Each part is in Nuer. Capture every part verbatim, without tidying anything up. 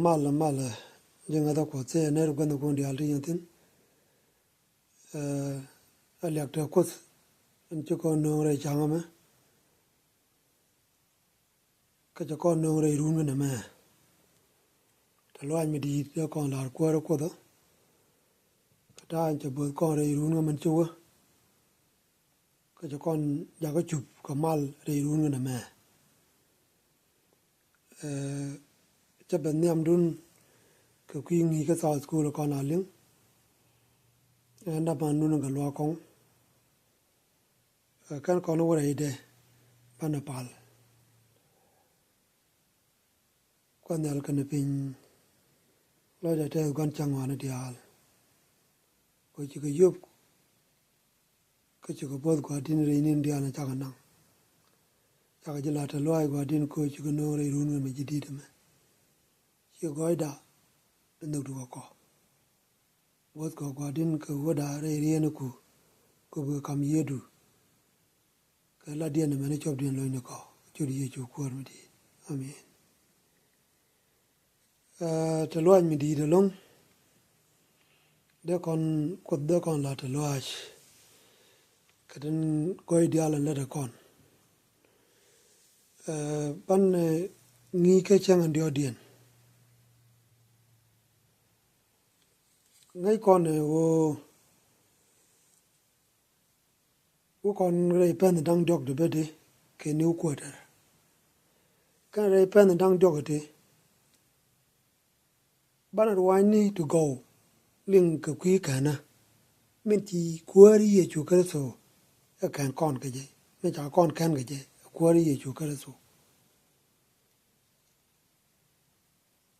Mal, mal, ji̱ ŋäthä Kuɔth, thilɛ nɛy gua̱thni kun diaal ti yɛn thi̱n. Ɛ, a liak te Kuoth in ci kɔn nööŋ rɛy cäŋ ɛmɛ. Kä cɛ kɔn nööŋ rɛy runni nɛmɛ. Tɛ̈th lɔaac mi di̱i̱t dee kɔn la̱r kuäärä Kuoth ɔ. Kä ta̱a̱ in cɛ bo̱o̱th kɔn rɛy runni min ci wä. Kä cɛ kɔn jakä cup kɛ mal rɛy runni nɛmɛ. Ɛ, cä ben nhiamdun kɛ kui̱ ŋi̱i̱c kä South School kɔn a liŋ. Ɛ, nɛmɛ man nun kɛ luaak kɔŋ. Ɛ, kɛn kɔn wä rɛydɛ banɛ pal. Kuath Nhial kɛnɛ piny, lɔcdɛ tɛth gua̱n cäŋ wanɛ diaal. Kɛ ɣöö cikɛ yop, kä cikɛ bo̱th Gua̱a̱r di̱n rɛy ni̱n diaal ni cakɛ naŋ. Cakɛ ji̱ la̱r tɛ̈th lɔaac Gua̱a̱r di̱n kɛ ɣöö cikɛ nööŋ rɛy runni mi ji̱ di̱t ɛmɛ. Ci gɔɔyda in nhökdu kɛ kɔ. Bo̱th kɔ Gua̱a̱r di̱n kɛ ɣöö da rɛy riɛn ku, kɛ bi kam yiëëdu. Kɛ latdiɛn ɛmɛni cɔpdiɛn lo̱cnikɔ. Ciöt Yecu Kuäär mi di̱i̱t. Amen. Ɛ, tɛ̈th lɔaac mi di̱i̱t ɛlɔ̱ŋ. Dee kɔn Kuoth dee kɔn la̱r tɛ̈th lɔaac. Kɛ tin gɔɔy diaal in lätdɛ kɔn. Ɛ, banɛ, ɛ, ŋi̱i̱c kä cäŋ in diɔ̱ɔ̱kdiɛn. Ŋäc kɔn ɛ ɣöö wä kɔn rɛy pɛn da̱ŋ diɔ̱k ti bädɛ kɛ new quarter. Kɛn rɛy pɛn da̱ŋ diɔ̱k ti, banɛ ruaacni ti gɔw liŋ kɛ kui̱ känä min ci Kuäär Yecu Kritho ɛ kän kɔn kɛ jɛ, min ca kɔn kän kɛ jɛ ɛ Kuäär Yecu Kritho.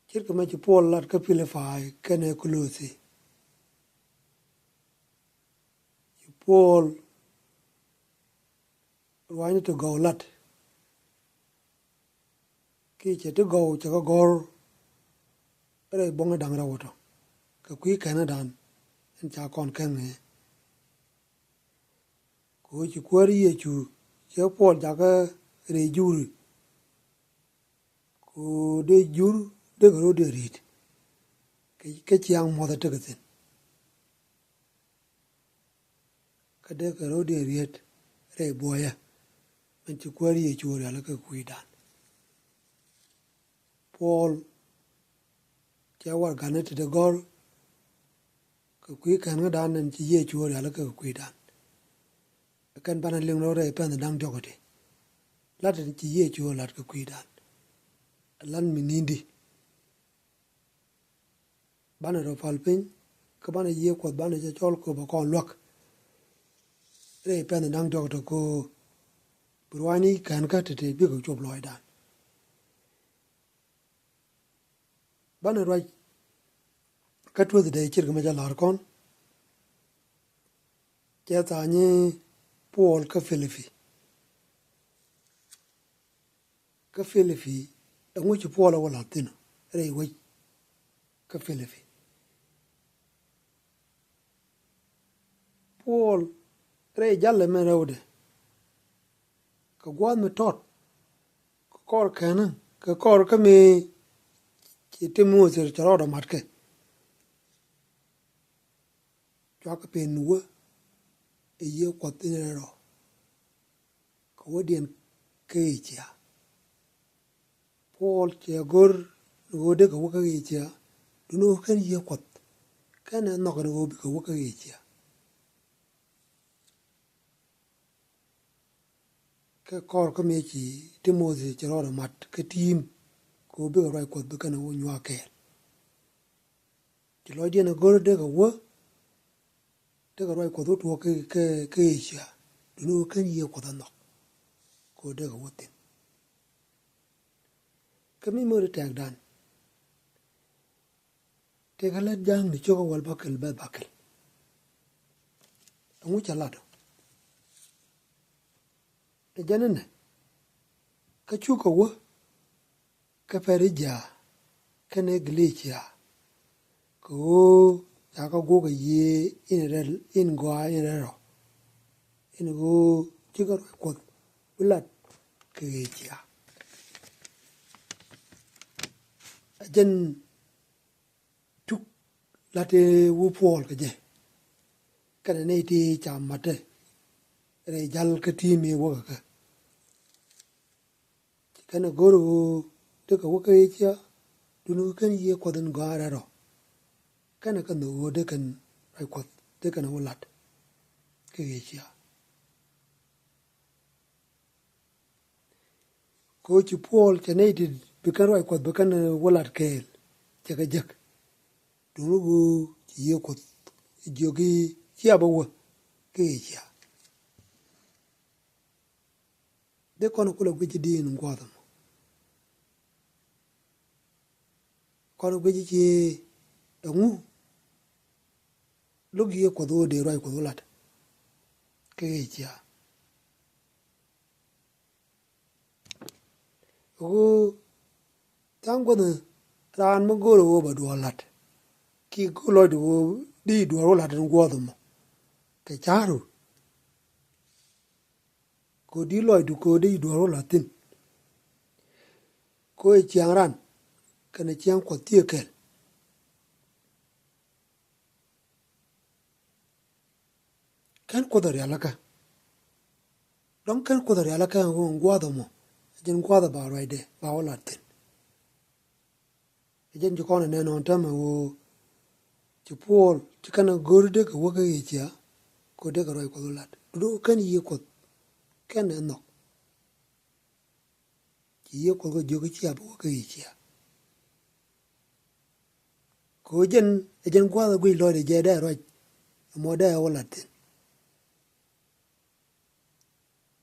Ce̱tkɛ mɛ ci Puɔl lat kä Pilipai kɛnɛ Kolothi. Ci Puɔl ruaacni ti gɔw lat. Kiɛ cɛ ti gɔw cɛ kɛ gɔ̱r rɛy buɔ̱ŋ da̱ŋ rɛw tɔ kɛ kui̱ känädan in ca kɔn kän ŋɛ. Kɛ ɣöö ci Kuäär Yecu, cɛ Puɔl jakä rɛy juri. Kɛ ɣöö dee jur dee kɛ ro̱o̱diɛn riet. Kä, kä ciaŋ muɔ̱th a tekɛ thi̱n. Kä dee kɛ ro̱o̱diɛn riet rɛy buɔyä min ci Kuäär Yecu rialikä kɛ kui̱dan. Puɔl cɛ warɛgakni ti dee gɔ̱r kɛ kui̱ känädan in ci Yecu rialikä kɛ kui̱dan. Kɛn banɛ liŋ rɔ rɛy pɛn da̱ŋ diɔ̱k ti. Lat in ci Yecu lat kɛ kui̱dan. Lat mi ni̱n di. Banɛ rɔ pal piny, kä banɛ Yiëë Kuɔth banɛ jɛ cɔl kɛ bɛ kɔn luäk. Rɛy pɛn da̱ŋ diɔ̱k ti kɛ ɣöö bi ruaacni känkä ti̱ti̱ bikɛ cop lɔcdan. Banɛ ruac kä Tuesday ce̱tkɛ mɛ ca la̱r kɔn. Cɛ tha̱a̱ŋ ni Puɔl kä Pilipi. Kä Pilipi, ɛŋu ci Puɔl ɛ wä la̱th thi̱n rɛy wec kä Pilipi? Puɔl rɛy jalɛ mɛ rɛwdɛ kɛ gua̱a̱th mi tɔt, kɛ kɔr känä, kɛ kɔr kä mi ci Timothi cɛ rɔɔdɛ matkɛ. Cuakɛ pen wä ɛ Yiëë Kuɔth in rɛl rɔ kɛ wädiɛn kä Ecia. Puɔl cɛ go̱r ni ɣöö dee kɛ wä kä Ecia, duŋni ɣöö kɛn Yiëë Kuɔth kɛn ɛ nhɔk ni ɣöö bikɛ wä kä Ecia. Kɛ kɔr kä mëë ci Timothi cɛ rɔɔdɛ mat kä ti̱i̱m kɛ ɣöö bikɛ ruac Kuɔth bi kɛn ɛ wä nyuak kɛɛl. Ci lɔcdiɛn ɛ go̱r dee kɛ wä, dee kɛ ruac Kuɔth wä tuɔɔk kä, kä, kä Ecia. Duŋni ɣöö kɛn Yiëë Kuɔth ɛ nhɔk kɛ ɣöö dee kɛ wä thi̱n. Kä mi mör i̱ tɛ̈kdan, tëëkɛ lät Ja̱a̱ŋni cio̱kä wäl bäkɛl bɛ̈th bäkɛl. Ɛŋu cɛ lat ɔ? Ɛ jɛn inɛ, kä cukɛ wä kä Pɛ̈rigia kɛnɛ Gilicia, kɛ ɣöö ca kɛ guɔk ɛ Yiëë in rɛl, in gɔaa in rɛl rɔ, in ɣöö cikɛ ruac Kuɔth bi lat kɛ Ecia. Ɛ jɛn la̱t i̱ wä Puɔl kɛ jɛ kɛnɛ nɛy ti ca ma̱t tɛ rɛy ja̱l kä ti̱i̱ mëë wäkɛ kɛ. Kɛnɛ go̱o̱r ɣöö dee kɛ wä kä Ɣɛcia, duundɛ ɣöö kɛn Yiëë Kuɔth in gɔaa rɛl rɔ. Kɛnɛ kɛ nhök ɣöö dee kɛn ruac Kuɔth dee kɛn wä la̱t kä Ɣɛcia. Kɛ ɣöö ci Puɔl cɛ nɛy ti bi kɛn ruac Kuɔth bi kɛn wä la̱t kɛɛl cɛ kɛ jek. Duundɛ ɣöö ci Yiëë Kuɔth jiök i̱ /cia bä wä kä Ɣɛcia. Dee kɔn kulɛ guic i̱ di̱i̱n gua̱a̱th ɛmɔ. Kɔn guic i̱ ci ɛŋu lo̱k Yiëë Kuɔth ɣöö dee ruac Kuɔth wä la̱t kä Ɣɛcia. Ɣöö tha̱a̱ŋ guäthni raan mi go̱o̱rɛ ɣöö bɛ duɔ̱ɔ̱r la̱t kiɛ go̱o̱r lɔcdu ɣöö di duɔ̱ɔ̱r wä la̱t in gua̱a̱th ɛmɔ kɛ ca̱ru. Kɛ ɣöö di lɔcdu kɛ ɣöö di duɔ̱ɔ̱r wä la̱t thi̱n. Kɛ ɣöö ɛ ciaŋ ran kɛnɛ ciaŋ Kuɔth ti kɛl. Kɛn Kuoth ɛ rialikä. Dɔ̱ŋ kɛn Kuoth ɛ rialikä ɛn ɣöö ɛn gua̱a̱th ɛmɔ ɛ jɛn gua̱a̱th ɛ ba ruacdɛ ba wä la̱t thi̱n. Ɛ jɛn ci kɔn ɛ nɛn ɣän täämɛ ɣöö ci Puɔl ci kɛn ɛ go̱r dee kɛ wä kä Ɣɛcia kɛ ɣöö dee kɛ ruac Kuɔth wä la̱t. Duundɛ ɣöö kɛn Yiëë Kuɔth kɛn ɛ nhɔk. Ci Yiëë Kuɔth kɛ jiök i̱ /cia bä wä kä Ɣɛcia. Kɛ ɣöö jɛn ɛ jɛn gua̱a̱th ɛ guic lɔcdɛ jɛ dee ruac ɛmɔ dee wä la̱t thi̱n.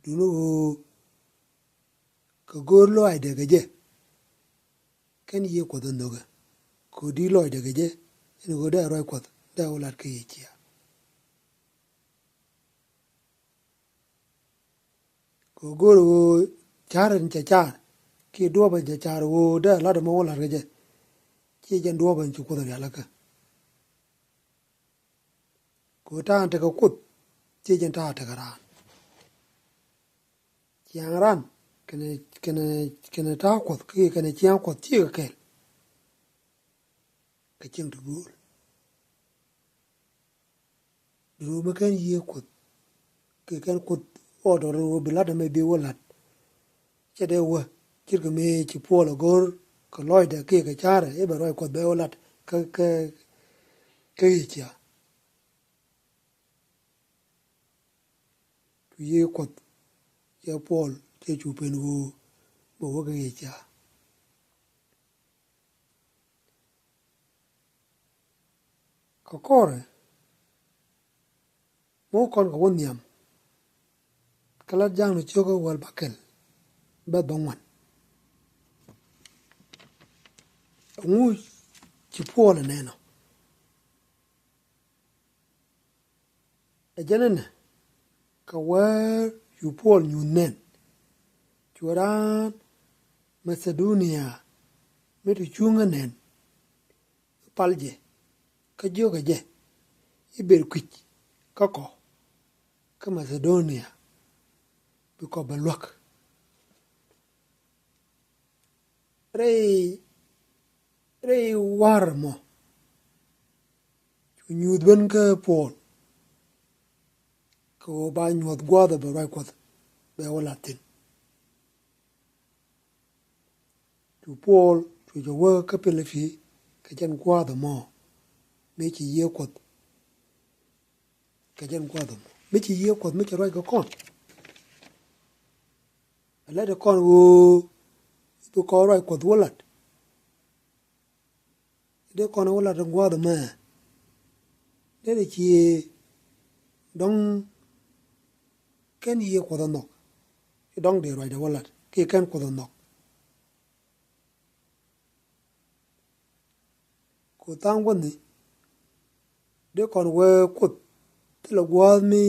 Duundɛ ɣöö kɛ go̱o̱r lɔaacdɛ kɛ jɛ kɛn Yiëë Kuɔth ɛ nhökä. Kɛ ɣöö di lɔcdɛ kɛ jɛ ɛn ɣöö dee ruac Kuɔth dee wä la̱t kä Ɣɛcia. Kɛ ɣöö go̱o̱rɛ ɣöö ca̱r in cɛ ca̱r kiɛ duɔ̱ɔ̱p in cɛ ca̱r ɣöö dee la̱t ɛmɔ wä la̱t kä jɛ, /ciɛ jɛn duɔ̱ɔ̱p in ci Kuoth ɛ rialikä. Kɛ ɣöö ta̱a̱ in tekɛ Kuoth /ciɛ jɛn ta̱a̱ tekɛ raan. Ciaŋ ran kɛnɛ kɛnɛ kɛnɛ ta̱a̱ Kuɔth kiɛ kɛnɛ ciaŋ Kuɔth /ciɛ kɛ kɛl. Kɛ cieŋ ti gööl. Duundɛ ɣöö mi kɛn Yiëë Kuɔth kiɛ kɛn Kuoth ɣɔw tɔ̱ rɛl ɣöö bi la̱t ɛmɛ bi wä la̱t. /Cɛ dee wä ce̱tkɛ mëë ci Puɔl ɛ go̱r kɛ lɔcdɛ kiɛ kɛ ca̱rɛ i̱ bɛ ruac Kuɔth bɛ wä la̱t kä kä kä Ɣɛcia. Cu Yiëë Kuɔth cɛ Puɔl cɛ cu pen ɣöö bɛ wä kä Ɣɛcia. Kɛ kɔrɛ mi wä kɔn kɛ wä nhiam. Kɛ lat Jaakni cio̱kä wäl bäkɛl bɛ̈th bäŋuan. Ɛŋu ci Puɔl ɛ nɛn ɔ? Ɛ jɛn ɛnɛ kɛ wäär cu Puɔl nyuuth nɛn. Cuɛ raan Mathɛdonia mi te cuŋä nɛn pal jɛ kä jiökɛ jɛ i̱ ber kui̱c kä kɔ kä Mathɛdonia bi kɔ bɛ luäk. Rɛy rɛy wa̱r mɔ cu nyuuth ben kä Puɔl kɛ ɣöö ba nyuɔ̱th gua̱a̱th ɛ bɛ ruac Kuɔth bɛ wä la̱t thi̱n. Cu Puɔl cu jɛ wä kä Pilipi kɛ jɛn gua̱a̱th ɛmɔ mëë ci Yiëë Kuɔth. Kɛ jɛn gua̱a̱th ɛmɔ mëë ci Yiëë Kuɔth mëë cɛ ruac kɛ kɔn. Ɛ lät ɛ kɔn ɣöö bi kɔn ruac Kuɔth wä la̱t. Dee kɔn wä la̱t in gua̱a̱th ɛmɛ. Dee dee ci dɔ̱ŋ kɛn Yiëë Kuɔth ɛ nhɔk. Ci dɔ̱ŋ dee ruacdɛ wä la̱t kiɛ kɛn Kuoth ɛ nhɔk. Ku tha̱a̱ŋ gua̱thni dee kɔn wee Kuoth thilɛ gua̱a̱th mi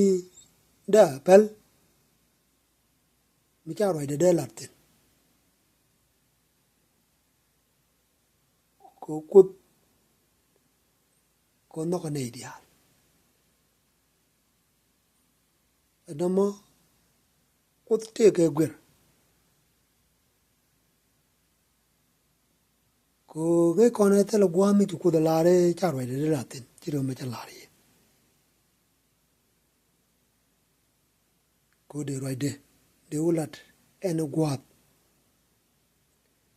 dee a pɛl mi ca ruacdɛ dee la̱t thi̱n. Kɛ Kuoth kɛ nhɔk kä nɛy diaal. Ɛn nɔmɔ Kuoth tëëkɛ guir. Ɣöö ŋäc kɔn ɛ thilɛ gua̱a̱th mi ci Kuoth ɛ lar i̱ ca ruacdɛ dee lat thi̱n, ci rɛ mɛ cɛ lar yɛ. Kɛ ɣöö dee ruacdɛ dee wä lat ɛn ɛ gua̱a̱th.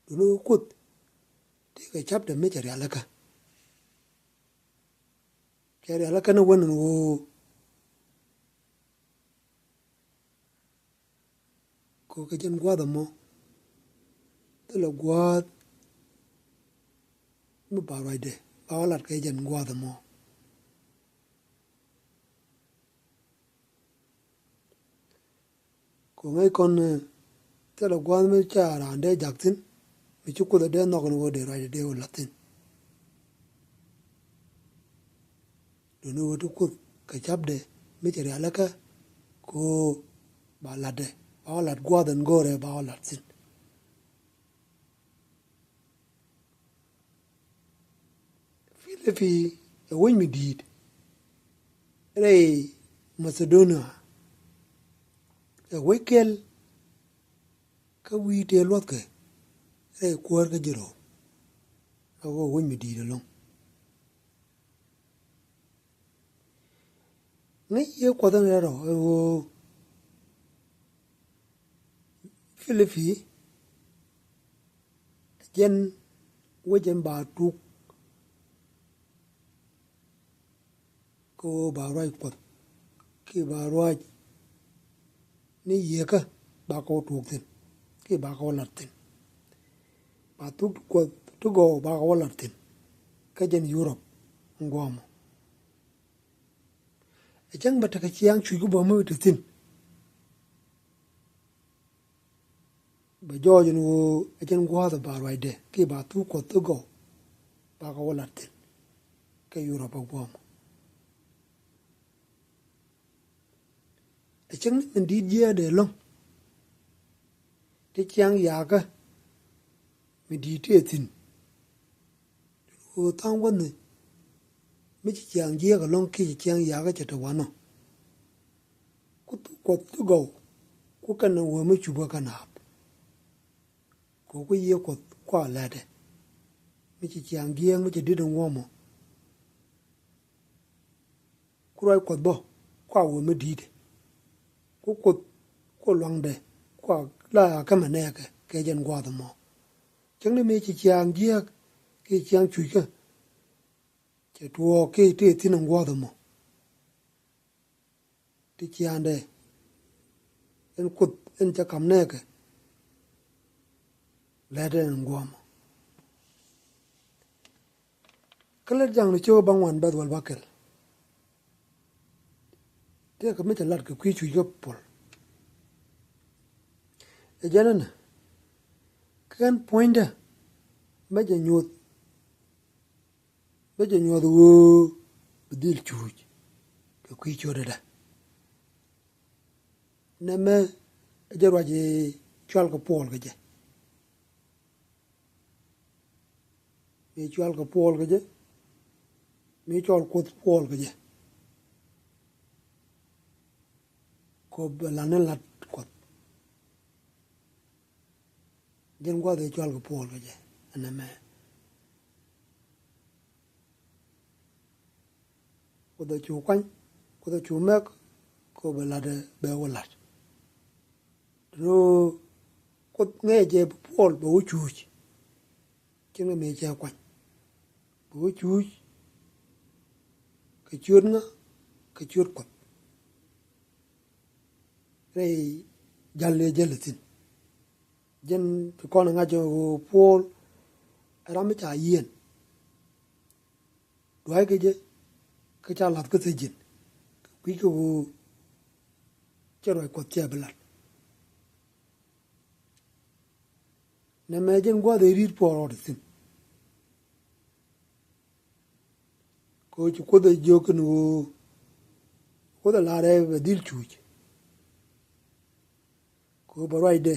Duundɛ ɣöö Kuoth tëëkɛ ca̱pdɛ mi cɛ rialikä. Cɛ rialikä ni wä ni ɣöö kɛ ɣöö kɛ jɛn gua̱a̱th ɛmɔ thilɛ gua̱a̱th mi ba ruacdɛ ba wä lat kɛ jɛn gua̱a̱th ɛmɔ. Kɛ ɣöö ŋäc kɔn, eh, thilɛ gua̱a̱th mi ca raan dee jak thi̱n, mi ci Kuoth ɛ dee nhɔk ni ɣöö dee ruacdɛ dee wä lat thi̱n. Duundɛ ɣöö te Kuoth kɛ ca̱pdɛ mi cɛ rialikä kɛ ɣöö ba latdɛ, ba wä lat gua̱a̱th ɛn go̱o̱rɛ ba wä lat thi̱n. Pilipi ɛ wec mi di̱i̱t rɛy Macedonia, ɛ wec kɛl kä wi̱i̱ tëë luɔ̱thkɛ rɛy kuäär kä ji̱ Röm. Ɛ wec mi di̱i̱t ɛlɔ̱ŋ. Ŋäc yɛ Kuɔth ɛn rɛl rɔ ɛ ɣöö Pilipi jɛn wec ɛn ba tuk kɛ ɣöö ba ruac Kuɔth kiɛ ba ruac ni yieekä ba kɛ wä tuk thi̱n kiɛ ba kɛ wä lat thi̱n. Ba thuk ti Kuɔth ti gɔw ba kɛ wä lat thi̱n kä jɛn Yurop in guɔmɔ. Ɛ cäŋ bɛ tekɛ ciaŋ cuc kä bä mi te thi̱n. Bɛ jɔɔc ɛn ɣöö ɛ jɛn gua̱a̱th ɛ ba ruacdɛ kiɛ ba thuk Kuɔth ti gɔw ba kɛ wä lat thi̱n kä Yurop in guɔmɔ. Ɛ cäŋ ni min di̱i̱t jiääkdɛ ɛlɔ̱ŋ ti ciaŋ yakä mi di̱i̱t ti ɛ thi̱n. Ɣöö tha̱a̱ŋ wäni mi ci ciaŋ jiääk ɛlɔ̱ŋ kiɛ ci ciaŋ yakä cɛ te wanɔ. Ku thuk Kuɔth ti gɔw ku kɛn ɛ wee mi cup kä kɛ naath. Kɛ ɣöö ku yiëë Kuɔth kua lɛtdɛ mi ci ciaŋ jiääk mi ci di̱t in guɔmɔ. Ku ruac Kuɔth bä kua wee mi di̱i̱tdɛ. Ku Kuoth ku luaŋdɛ kua la kä mɛ nɛɛkɛ kɛ jɛn gua̱a̱th ɛmɔ. Cäŋ ni mëë ci ciaŋ jiääk kiɛ ciaŋ cuckä cɛ tuɔɔk kiɛ tëë thi̱n in gua̱a̱th ɛmɔ. Ti ciaaŋdɛ ɛn Kuoth ɛn cä ka̱m nɛɛkɛ lɛtdɛ ɛn guɔ̱ɔ̱mɔ. Kä lät Ja̱a̱ŋ ni cio̱k bäŋuan bɛ̈th wäl bäkɛl. Tëëkɛ mi cɛ lat kɛ kui̱ cuc kä puɔl. Ɛ jɛn ɛnɛ kɛn puɔ̱nydä mɛ jɛ nyuɔth. Bä jɛ nyuɔth ɣöö bi dhil cuuc kɛ kui̱ ciötdä. Nɛmɛ jɛ ruac i̱ cual kɛ puɔl kɛ jɛ. Mi cual kɛ puɔl kɛ jɛ. Mi cɔl Kuoth puɔl kɛ jɛ. Kop bɛ lat ni lat Kuɔth. Jɛn gua̱th ëë cual kɛ puɔl kɛ jɛ ɛn ɛmɛ. Kuoth ɛ cu kuany, Kuoth ɛ cu mɛk, kop bɛ lat bɛ wä lat. Röö Kuoth ŋäcɛ jɛ bi puɔl bɛ wä cuuc. Cieŋ mi cɛ kuany bɛ wä cuuc kɛ ciöt ŋa, kɛ ciöt Kuɔth. Rɛy jäl ëë jäl ɛ thi̱n. Jɛn ci kɔn ɛ ŋa̱c ɛ ɣöö puɔl ɛ ram mi ca yieen. Dua̱a̱c kɛ jɛ kä ca la̱th kä thiec ji̱n. Kɛ kui̱ kɛ ɣöö cɛ ruac Kuɔth cɛ bi lat. Nɛmɛ jɛn gua̱th ëë ri̱t puɔl rɔɔdɛ thi̱n. Kɛ ɣöö ci Kuoth ɛ jiök kɛn ɣöö Kuoth ɛ lar ɛ bɛ dhil cuuc. Kɛ ɣöö bɛ ruacdɛ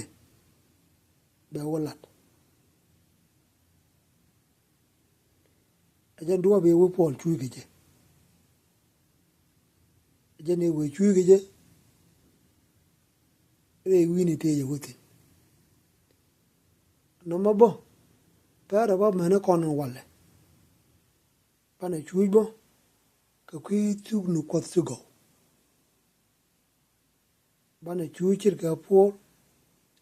bɛ wä lat. Ɛ jɛn duɔ̱ɔ̱p ëë wee puɔl cuuc kɛ jɛ. Ɛ jɛn ëë wee cuuc kɛ jɛ. Rɛy wi̱i̱ni tëë jɛ wä thi̱n. Nɔmɔ bä Bɛ rɛ bä mɛnɛ kɔn in walɛ. Banɛ cuuc bä kɛ kui̱ thuk ni Kuɔth ti gɔw. Banɛ cuuc ce̱tkɛ puɔl.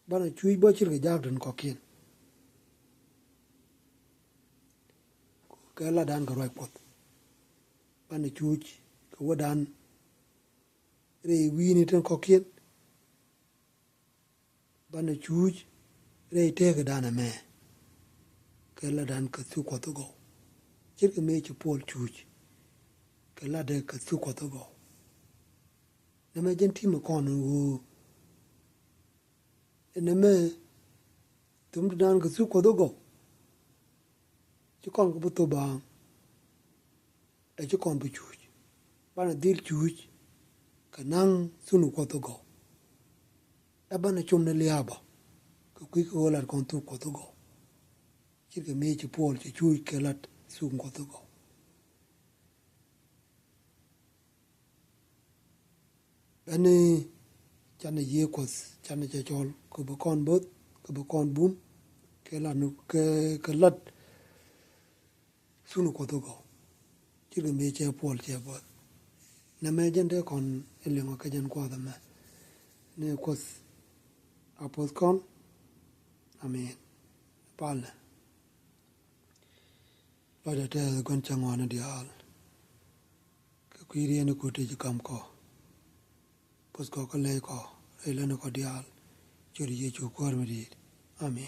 Banɛ cuuc bä ce̱tkɛ jaak tin kɔ̱kiɛn. Kɛ latdan kɛ ruac Kuɔth. Banɛ cuuc kɛ wädan rɛy wi̱i̱ni tin kɔ̱kiɛn. Banɛ cuuc rɛy tëkädan ɛmɛ. Kɛ latdan kɛ thuk Kuɔth ti gɔw. Ce̱tkɛ mëë ci puɔl cuuc kɛ latdɛ kɛ thuk Kuɔth ti gɔw. Nɛmɛ jɛn ti̱mɛ kɔn in ɣöö nɛmɛ thumdidan kɛ thuk Kuɔth ti gɔw. Ci kɔn kɛ bi thop baaŋ. Ɛ ci kɔn bi cuuc. Banɛ dhil cuuc kɛ naŋ thuk ni Kuɔth ti gɔw. Ɛ banɛ com ni lia̱a̱ bä kɛ kui̱ kɛ ɣöö lat kɔn thuk Kuɔth ti gɔw. Ce̱tkɛ mëë ci puɔl cɛ cuuc kɛ lat thuk Kuɔth ti gɔw. Bɛni canɛ Yiëë Kuɔth canɛ cɛ cɔl kɛ bi kɔn bo̱th kɛ bi kɔn bum kɛ lat kɛ lat thuk ni Kuɔth ti gɔw. Ce̱tkɛ mëë cɛ puɔl cɛ bo̱th. Nɛmɛ jɛn dee kɔn iliŋɔ kɛ jɛn kuath ɛmɛ ni Kuɔth a puɔth kɔn. Amin. Palɛ. Lɔcdɛ tɛth gua̱n cäŋ ɣɔni diaal. Kɛ kui̱ rieni ku ti ci kam kɔ. Puɔth kɔ kä lɛy kɔ rɛy läni kɔ diaal. Ciöt Yecu Kuäär mi di̱i̱t. Amin.